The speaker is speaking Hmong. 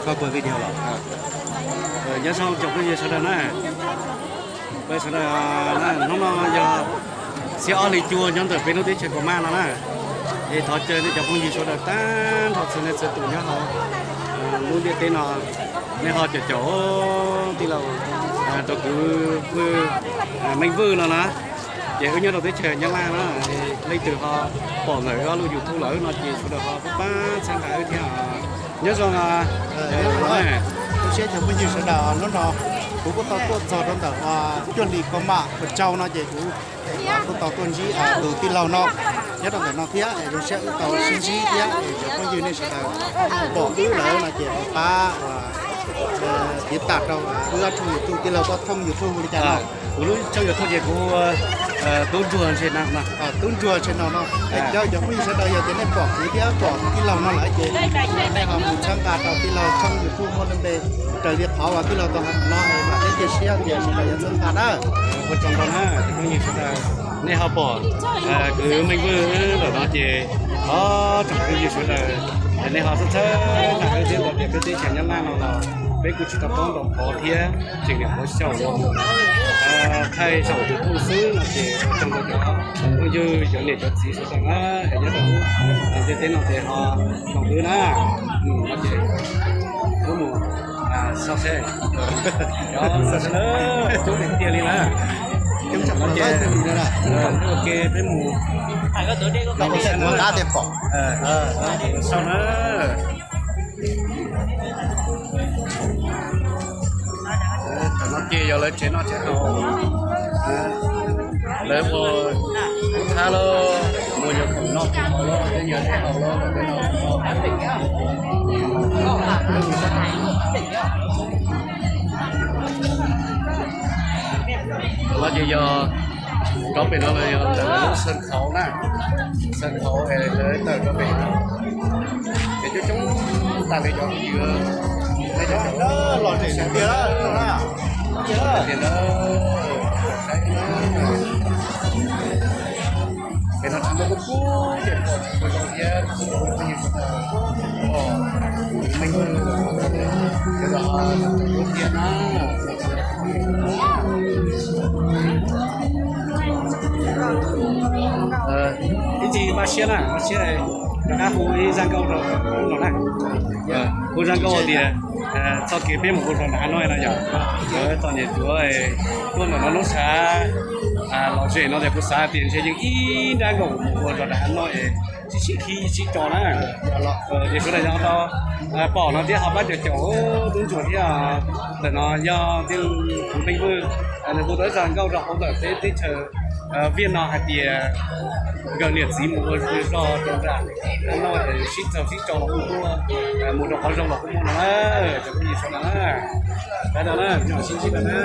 Koj puas video los? Nyob zoo tsoom phooj ywg sawv daws na, peb sawv daws na, hnub no yog xiab ob hli cuaj nyob ntawm peb lub teb chaws Pos Maj no na. Es thov caw nej cov phooj ywg sawv daws tag nrho txhua leej txhua tus nyob hauv lub ntiaj teb no, nej ho caum caum tij laug rau kwv Meej Vwj no na. Ces wb nyob rau teb chaws Nyab Laj na, leej twg ho pom ntawm wb lub YouTube lawm no ces sawv daws ho pab pab txhawb nqa wb thiab. Nyob zoo, zoo siab cov phooj ywg sawv daws, hnub no kuv kuj tau tuaj txog rau ntawm Cuaj Hlis Pos Maj Pos Tsau no ces kuv kuj tau tuaj ntsib tus tij laug no nyob rau ntawm no thiab. Zoo siab wb tau sib ntsib thiab es cov phooj ywg nej sawv daws pom wb lawm no ces ho pab ua tiv tam rau wb ob tshooj YouTube, tij laug koj thooj YouTube li cas no? Kuv lub tshooj YouTube ces kuv Tub Ntsuag Ntshe no, Tub Ntsuag Ntshe no no. Cov cov phooj ywg sawv daws yog tias nej pom kuv thiab pom tij laug no lawm ces nej ho mus txhawb nqa rau tij laug tshooj YouTube muaj lub npe raws li qhov uas tij laug tau hais no es mam thiab cia siab tias sawv daws yuav txhawb nqa na. Ua tsaug ntau na cov phooj ywg sawv daws, nej ho pom kwv Meej Vwj lawm no ces thov tsoom phooj ywg sawv daws nej ho txhawb txhawb nqa wb thiab, tias peb teb chaws Nyab Laj no los peb kuj tsis tau paub ntau qhov thiab, tseem niam qhuav xyaum los thaij saum YouTube xwb no ces ua tsaug ntau cov phooj ywg cov niam cov txiv sawv daws na, es nyob rau lub ntiaj teb no ces ho mloog wb na. No ces wb mus xauj seb, coob tiag tiag li na. No ces ua ke peb mus xauj na. Tam no ces yog lawv tsev noj tsev haus, lawv mus thab los mus yuav khoom noj khoom haus los tej yog tsev haus los tej no. No ces yog rov pem no los yog ntawm lub sân khấu na, sân khấu es lawv tawm rov pem no. Ces coob coob tas li cov phooj ywg, nej cov los tseem tiag tiag na. Pem no tsis muaj kub kub ces pom tsis tshua zoo thiab, phooj ywg sawv daws pom Meej Vwj sawv daws ho lub tiag na. Ib txhia maj siab na, maj siab rov qab hu ib zaj nkauj rau no na. Hu zaj nkauj tias txoj kev peb mus ua zos nram hav no no yog, txom nyem tuaj, tuaj ntawm no lub sav lom zem no tias kuv xav tias ntshe yeej ib nrab nkaum mus ua zos nram hav no es sib sib khi sib tso na. Ces sawv daws yog tau pom no thiab ho pab caum caum Tub Ntsuag thiab. Ntawm no yog tij laug Meej Vwj, nws hu tau ib zaj nkauj rau hauv ntawm peb teb chaws Viaj no hais tias nkawd niam txiv mus ua zos rau nram hav no es sib txaug sib tso los kuj tuaj, mus rau qhov zoo los kuj muaj no na. Cov phooj ywg sawv daws na, sawv daws na, sib ntsib na.